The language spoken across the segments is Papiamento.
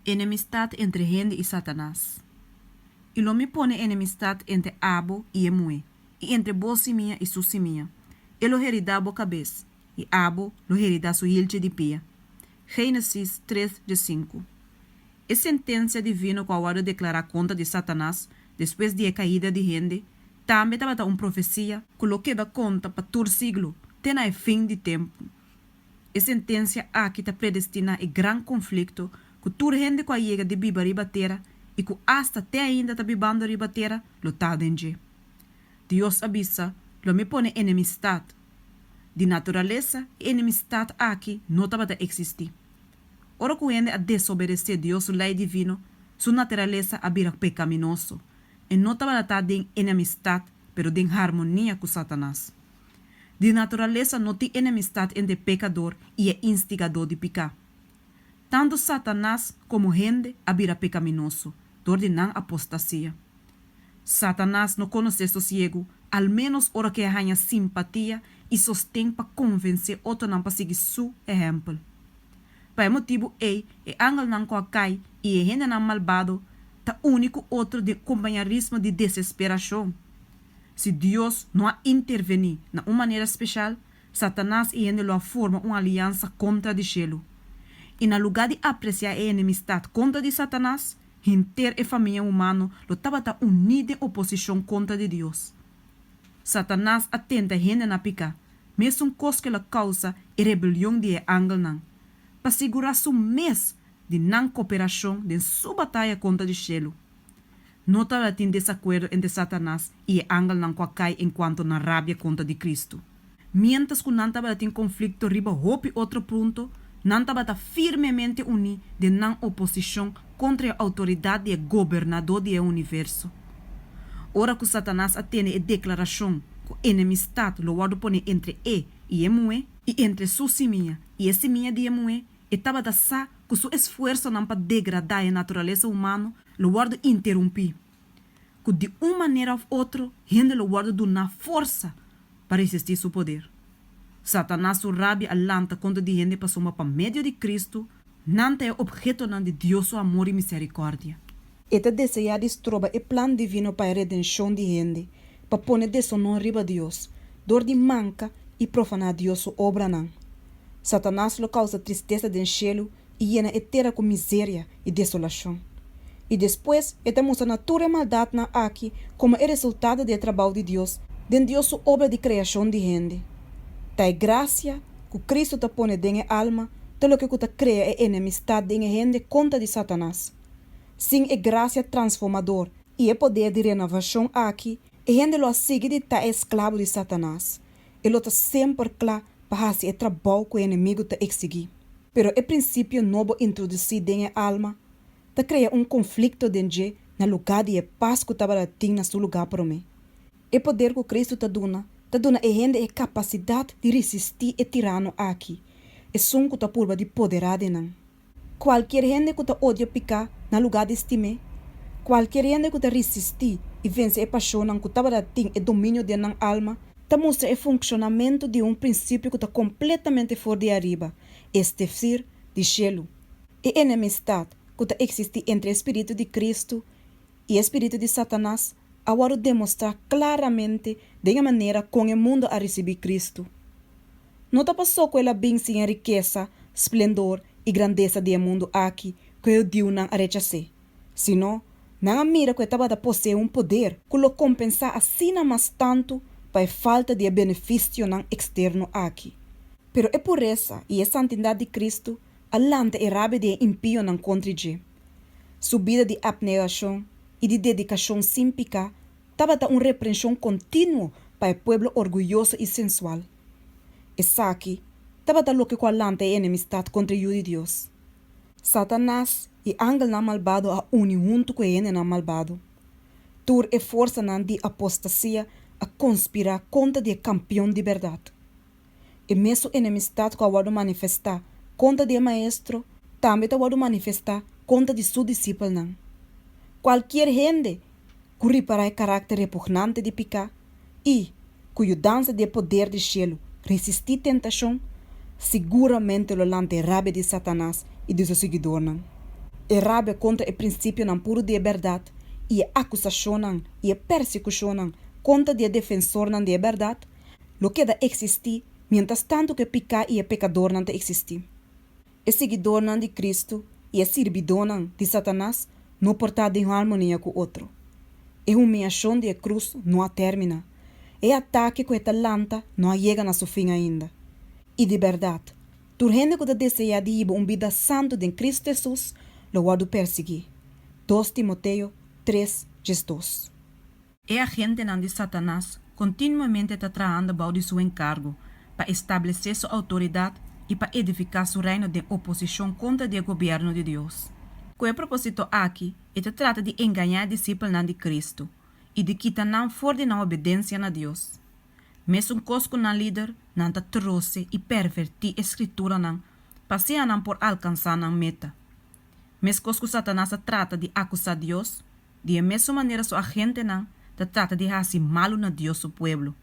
Enemistat entre hende i Satanas. I lo Mi pone enemistat entre abo i e muhé, i entre bo simia i su simia, e lo heridá bo kabes, i abo lo heridá su hilchi di pia. Génesis tres diesinku. E sentensia divino ku a wòrdu deklará kontra di Satanas despues di e kaida di hende tambe tabata un profesia ku lo keda konta pa tur siglo te na e fin di tempu. E sentensia aki ta predestiná e gran konflikto ku tur hende ku a yega di biba riba tera i ku asta te ainda ta bibando riba tera lo ta den dje. Dios a bisa, Lo mi pone enemistat. Di naturalesa e enemistat aki no tabata eksistí. Ora ku hende a desobedesé Dios su lei divino, su naturalesa a bira pekaminoso. E no tabata ta den enemistat pero den harmonia ku Satanas. Di naturalesa no tin enemistat entre pekador i e instigadó di piká. Tantu Satanas komo hende a bira pekaminoso dor di nan apostasia. Satanas no konosé sosiegu, al ménos ora ku e haña simpatia i sosten pa konvensé otronan pa sigui su ehèmpel. Pa e motibu ei, e angelnan ku a kai i e hendenan malbado ta uni ku otro den kompañarismo di desesperashon. Si Dios no a intervení na un manera speshal, Satanas i hende lo a forma un aliansa kontra di shelu. I na lugá di apresiá e enemistat kontra di Satanas, henter e famia humano lo tabata uní den oposishon kontra di Dios. Satanas a tenta hende na piká, mesun kos ku el a kousa e rebelion di e angelnan, pa sigurá su mes di nan koperashon den su bataya kontra di shelu. No tabatin desakuerdo entre Satanas i e angelnan ku a kai enkuanto nan rabia kontra di Kristu. Miéntras ku nan tabatin konflikto riba hopi otro punto, nan tabata firmemente uní den nan oposishon kontra e outoridat di e Gobernadó di e universo. Ora ku Satanas a tene e deklarashon ku enemistat lo wòrdu poné entre e i e muhé, i entre su simia i e simia di e muhé, e tabata sa ku su esfuersonan pa degradá e naturalesa humano lo wòrdu interumpí, ku di un manera òf otro hende lo wòrdu duná forsa pa resistí su poder. Satanas su rabia a lanta kontra di hende pasobra pa medio di Kristu nan ta e ophetonan di Dios su amor i miserikòrdia. E ta deseá di stroba e plan divino pa e redenshon di hende, pa pone desonor riba Dios, dor di manka i profaná Dios su obranan. Satanas lo kousa tristesa den shelu i yena e tera ku miseria i desolashon. I despues e ta mustra na tur e maldatnan aki komo e resultado di e trabou di Dios den Dios su obra di kreashon di hende. Ta e grasia ku Kristu ta pone den e alma ta loke ku ta krea e enemistat den e hende kontra di Satanas. Sin e grasia transformador i e poder di renovashon aki, e hende lo a sigui di ta e esklabo di Satanas. E lo ta semper kla pa hasi e trabou ku e enemigu ta eksigí. Pero e prinsipio nobo introdusí den e alma ta krea un konflikto den dje na lugá di e pas ku tabata tin na su lugá promé. E poder ku Kristu ta duna ta duna e hende e kapasidat di risistí e tirano aki, esun ku ta purba di poderá den nan. Kualkier hende ku ta odia piká na lugá di stim'é, kualkier hende ku ta risistí i vense e pashonnan ku tabata tin e dominio den nan alma, ta mustra e funshonamentu di un prinsipio ku ta kompletamente for di ariba, es desir, di shelu. E enemistat ku ta eksistí entre e spiritu di Kristu i e spiritu di Satanas a wòrdu demostrá klaramente den e manera kon e mundu a risibí Kristu. No ta pasó ku el a bin sin e rikesa, splendor i grandesa di e mundu aki ku e hudiunan a rechas'é, sino nan a mira ku e tabata poseé un poder ku lo kompensá asina mas tantu pa e falta di e benefisionan eksterno aki. Pero e puresa i e santidat di Kristu a lanta e rabia di e impionan kontra dje. Su bida di apnegashon i di dedikashon sin piká tabata un reprenshon kontinuo pa e pueblo orguyoso i sensual. Esaki tabata loke ku a lanta e enemistat kontra e Yu di Dios. Satanas i angelnan malbado a uni huntu ku e hendenan malbado. Tur e forsanan di apostasia a konspirá kontra di e Kampion di bèrdat. E mesun enemistat ku a wòrdu manifestá kontra di e Maestro tambe ta wòrdu manifestá kontra di su disipelnan. Kualkier hende ku ripará e karakter repugnante di piká i, ku yudansa di e poder di shelu, resistí tentashon, siguramente lo lanta e rabia di Satanas i di su siguidornan. E rabia kontra e prinsipionan puru di e bèrdat i e akusashonnan i e persekushonnan kontra di e defensornan di e bèrdat lo keda eksistí miéntras tantu ku e piká i e pekadornan ta eksistí. E siguidornan di Kristu i e sirbidónan di Satanas no por ta den harmonia ku otro. E humiashon di e krus no a terminá. E atake ku e ta lanta no a yega na su fin ainda. I di bèrdat, tur hende ku ta deseá di hiba un bida santu den Kristu Hesus lo wòrdu persiguí. Dos Timoteo tres, 12. E agentenan di Satanas kontinuamente ta trahando bou di su enkargo pa establesé su outoridat i pa edifiká su reino den oposishon kontra di e gobièrnu di Dios. Ku e propósito aki, e ta trata di engañá e disipelnan di Kristu i di kita nan for di nan obedensia na Dios. Mesun kos ku nan lider, nan ta trose i pervertí e Skrituranan pa asina nan por alkansá nan meta. Meskos ku Satanas a trata di akusá Dios, di e mesun manera su agentenan ta trata di hasi malu na Dios su pueblo.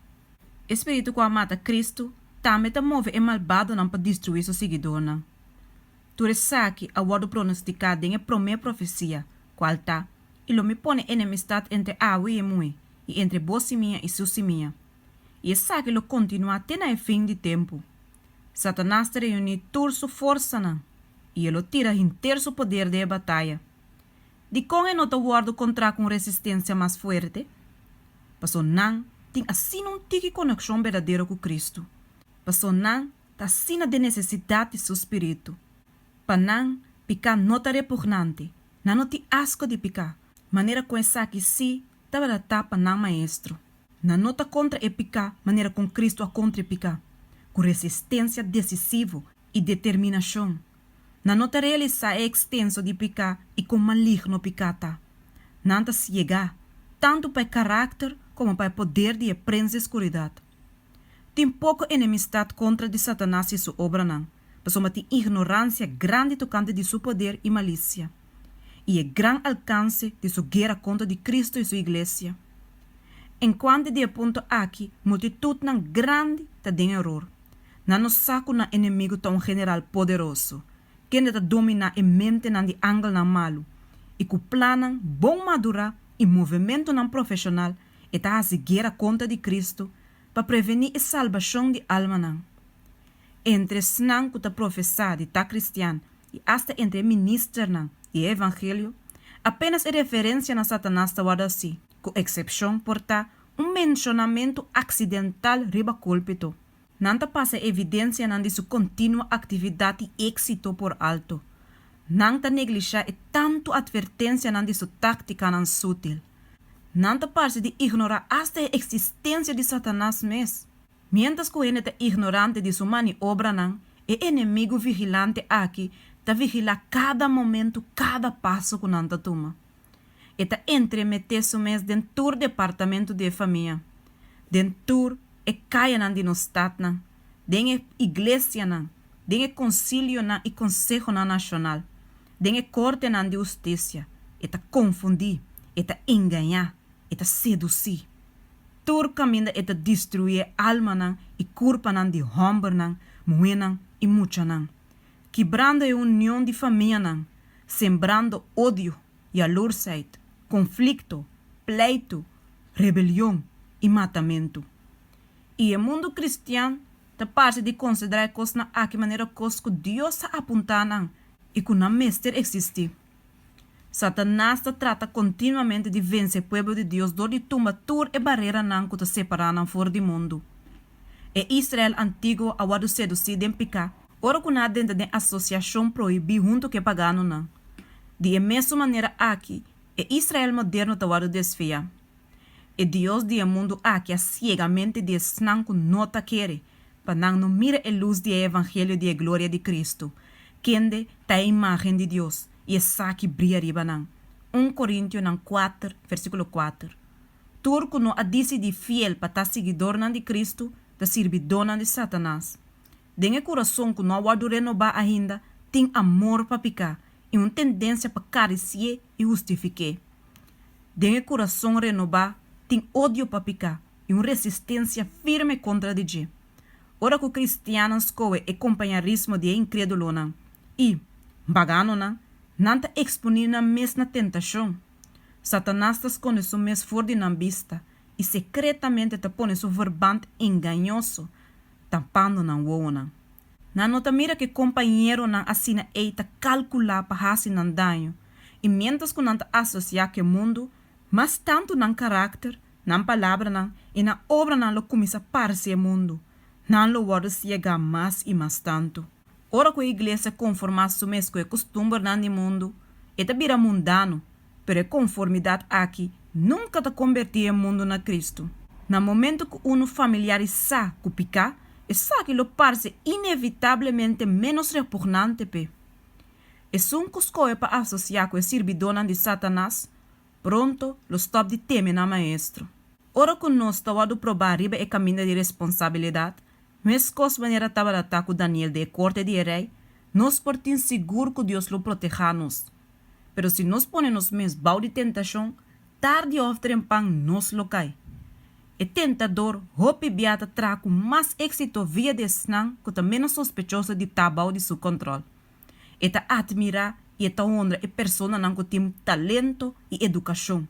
E spiritu ku a mata Kristu tambe ta move e malbadonan pa destruí su siguidornan. Tur esaki a wòrdu pronostiká den e promé profesia, kual ta, I lo mi pone enemistat entre abo i e muhé, i entre bo simia i su simia. I esaki lo kontinuá te na e fin di tempu. Satanas ta reuní tur su forsanan, i e lo tira henter su poder den e bataya. Dikon e no ta wòrdu kontrá ku un resistensia mas fuerte? Paso nan tin asina un tiki konekshon berdadero ku Kristu. Paso nan ta asina den nesesidat di su spiritu. Pa nan, piká no ta repugnante, nan no tin asko di piká, manera ku esaki sí tabata ta pa nan Maestro. Nan no ta kontra e piká manera kon Kristu a kontra e piká, ku resistensia desisivo i determinashon. Nan no ta realisá e ekstenso di piká i kon maligno piká ta. Nan ta siegá, tantu pa e karakter komo pa e poder di e prens di skuridat. Tin poko enemistat kontra di Satanas i su obranan, pasobra tin ignoransia grandi tokante di su poder i malisia, i e gran alkanse di su guera kontra di Kristu i su iglesia. Enkuanto di e punto aki, multitutnan grandi ta den eror. Nan no sa ku nan enemigu ta un general poderoso, kende ta dominá e mentenan di angelnan malu, i ku plannan bon madurá i movementunan profeshonal e ta hasi guera kontra di Kristu pa prevení e salbashon di almanan. Entre esnan ku ta profesá di ta kristian i asta entre e ministernan di e evangelio, apénas e referensia na Satanas ta wòrdu hasí, ku eksepshon por ta un menshonamentu aksidental riba púlpito. Nan ta pasa e evidensianan di su kontinuo aktividat i éksito por alto. Nan ta neglishá e tantu atvertensianan di su táktikanan sutil. Nan ta parse di ignorá asta e eksistensia di Satanas mes. Miéntras ku hende ta ignorante di su maniobranan, e enemigu vigilante aki ta vigilá kada momentu kada paso ku nan ta tuma. E ta entremeté su mes den tur departamentu di e famia, den tur e kayanan di nos statnan, den e iglesianan, den e konsilionan i konsehonan nashonal, den e kortenan di hustisia. E ta konfundí, e ta engañá, e ta sedusí. Tur kaminda e ta destruí e almanan i kurpanan di hòmbernan, muhénan i muchanan, kibrando e union di famianan, sembrando odio, yalursheid, konflikto, pleitu, rebelion i matamentu. I e mundu kristian ta parse di konsiderá e kosnan aki manera kos ku Dios a apuntá nan i ku nan mester eksistí. Satanas ta trata kontinuamente di vense e pueblo di Dios dor di tumba tur e bareranan ku ta separá nan for di mundu. E Israel antiguo a wòrdu sedusí den piká ora ku nan a drenta den asosiashon prohibí huntu ku e paganonan. Di e mesun manera aki, e Israel moderno ta wòrdu desfiá. E dios di e mundu aki a siega mente di esnan ku no ta kere, pa nan no mira e lus di e evangelio di e gloria di Kristu, kende ta e imágen di Dios, i esaki bria riba nan. Un Korintionan kuater, versíkulo kuater. Tur ku no a disidí fiel pa ta siguidornan di Kristu ta sirbidónan di Satanas. Den e kurason ku no a wòrdu renobá ainda tin amor pa piká i un tendensia pa karisi'é i hustifik'é. Den e kurason renobá tin odio pa piká i un resistensia firme kontra di dje. Ora ku kristiannan skohe e kompañarismo di e inkrédulonan i paganonan, Nan ta eksponí nan mes na tentashon. Satanas ta skonde su mes for di nan bista i sekretamente ta pone su verbant engañoso tapando nan wowonan. Nan no ta mira ku e kompañeronan asina ei ta kalkulá pa hasi nan daño, i miéntras ku nan ta asosiá ku e mundu, mas tantu nan karakter, nan palabranan i nan obranan lo kuminsá parse e mundu, nan lo wòrdu siegá mas i mas tantu. Ora ku e iglesia konformá su mes ku e kustumbernan di mundu, e ta bira mundano, pero e konformidat aki nunka ta kombertí e mundu na Kristu. Na momentu ku unu familiarisá ku piká, esaki lo parse inevitablemente ménos repugnante p'e. Esun ku skohe pa asosiá ku e sirbidónan di Satanas, pronto lo stòp di teme nan maestro. Ora ku nos ta wòrdu probá riba e kaminda di responsabilidat, meskos manera tabata ta ku Daniel den e korte di e rei, nos por tin sigur ku Dios lo protehá nos. Pero si nos pone nos mes bou di tentashon, tardi òf trempan nos lo kai. E tentador hopi bia ta traha ku mas éksito via di esnan ku ta ménos sospechoso di ta bou di su kòntròl. E ta atmirá i e ta honra e personanan ku tin talento i edukashon,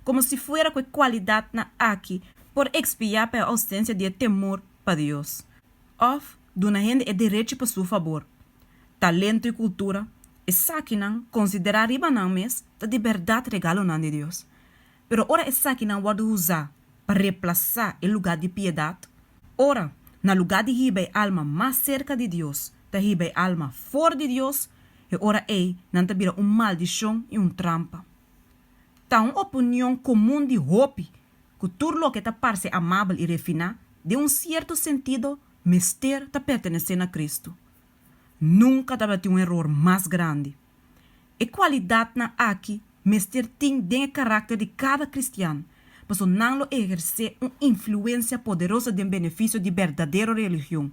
komo si fuera ku e kualidatnan aki por ekspiá pa e ousensia di e temor pa Dios, òf duna hende e derechi pa su fabor. Talento i kultura, esakinan, konsiderá riba nan mes, ta di bèrdat regalonan di Dios. Pero ora esakinan wòrdu usá pa replasá e lugá di piedat, ora, na lugá di hiba e alma mas serka di Dios, ta hiba e alma for di Dios, e ora ei nan ta bira un maldishon i un trampa. Ta un opinion komun di hopi ku tur loke ta parse amabel i refiná, den un sierto sentido, mester ta pertenesé na Kristu. Nunka tabatin un eror mas grandi. E kualidatnan aki mester tin den e karakter di kada kristian, pasobra nan lo ehersé un influensia poderoso den benefisio di berdadero religion.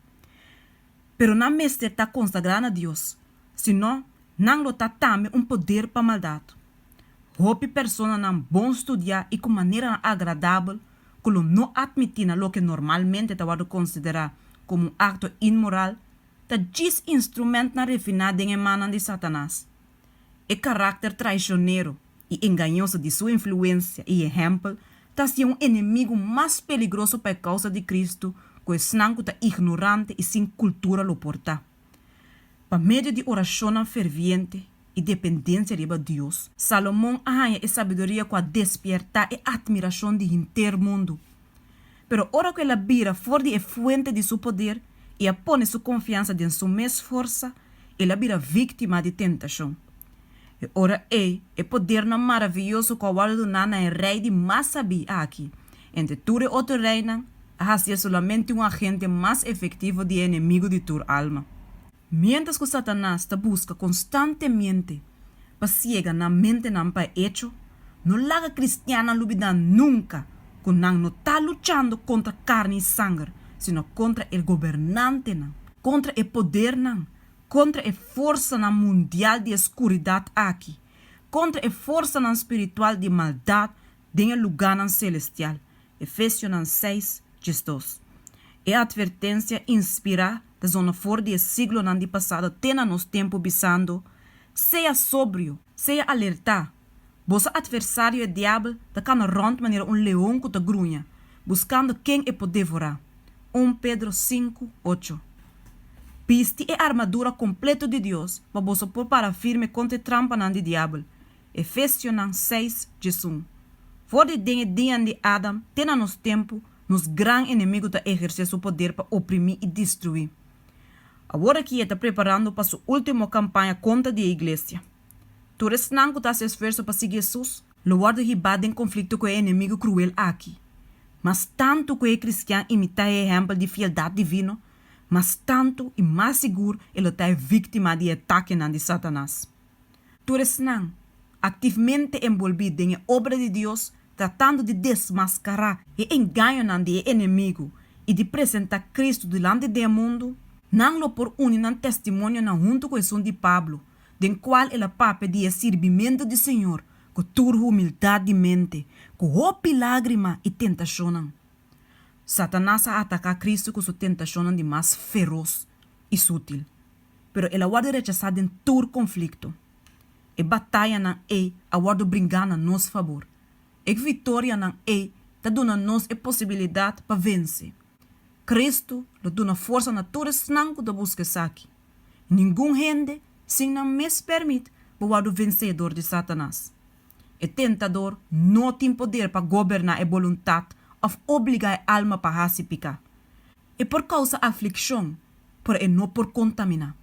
Pero nan mester ta konsagrá na Dios, sino nan lo ta tambe un poder pa maldat. Hopi personanan bon studiá i ku maneranan agradabel ku lo no atmití na loke normalmente ta wòrdu konsiderá komo un akto inmoral, ta djis instrumentnan refiná den e mannan di Satanas. E karakter traishonero i engañoso di su influensia i ehèmpel ta hasié un enemigu mas peligroso pa e kousa di Kristu ku esnan ku ta ignorante i sin kultura lo por ta. Pa medio di orashonnan ferviente i dependensia riba Dios, Salomon a haña e sabiduria ku a despiertá e atmirashon di henter mundu. Pero ora ku el a bira for di e fuente di su poder i a pone su konfiansa den su mes forsa, el a bira víktima di tentashon. E ora ei, e podernan maravioso ku a wòrdu duná na e rei di mas sabí aki, entre tur e otro reinan, a hasié solamente un agente mas efektivo di e enemigu di tur alma. Miéntras ku Satanas ta buska konstantemente pa siega nan mentenan pa e echo, no laga kristiannan lubidá nunka ku nan no ta luchando kontra karni i sanger, sino kontra e gobernantenan, kontra e podernan, kontra e forsanan mundial di e skuridat aki, kontra e forsanan spiritual di maldat den e lugánan selestial. Efesionan seis, 12. E atvertensia inspirá ta zona for di e siglonan di pasado te na nos tempu bisando, Sea sobrio, sea alertá! Boso atversario e Diabel ta kana rònt manera un leon ku ta gruña, buskando ken e por devorá. Un Pedro sinku, ocho. Bisti e armadura kompleto di Dios pa boso por para firme kontra e trampanan di Diabel. Efesionan seis, 11. For di den e dianan di Adam te na nos tempu, nos gran enemigu ta ehersé su poder pa oprimí i destruí. Awor aki e ta preparando pa su último kampaña kontra di e iglesia. Tur esnan ku ta hasi esfuerso pa sigui Hesus lo wòrdu hibá den konflikto ku e enemigu kruel aki. Mas tantu ku e kristian imitá e ehèmpel di fieldat divino, mas tantu i mas sigur e lo ta e víktima di e atakenan di Satanas. Tur esnan aktivmente enbolbí den e obra di Dios tratando di desmaskará e engañonan di e enemigu i di presentá Kristu dilanti den e mundu, nan lo por uni nan testimonionan huntu ku esun di Pablo, den kual el a papia di e sirbimentu di Señor ku tur humildat di mente, ku hopi lágrima i tentashonnan. Satanas a ataká Kristu ku su tentashonnan di mas feros i sutil. pero el a wòrdu rechasá den tur konflikto. E batayanan ei a wòrdu bringá na nos fabor. E viktorianan ei ta duna nos e posibilidat pa vense. Kristu lo duna forsa na tur esnan ku ta buska esaki. Ningun hende, sin nan mes pèrmit, por wòrdu vensé dor di Satanas. E tentador no tin poder pa goberná e boluntat òf obligá e alma pa hasi piká. E por kousa aflikshon, pero e no por kontaminá.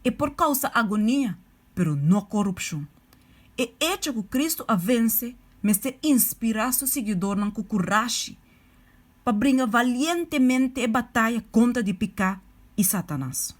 E por kousa agonia, pero no korupshon. E echo ku Kristu a vense mester inspirá su siguidornan ku kurashi pa bringa valientemente e bataya kontra di piká i Satanas.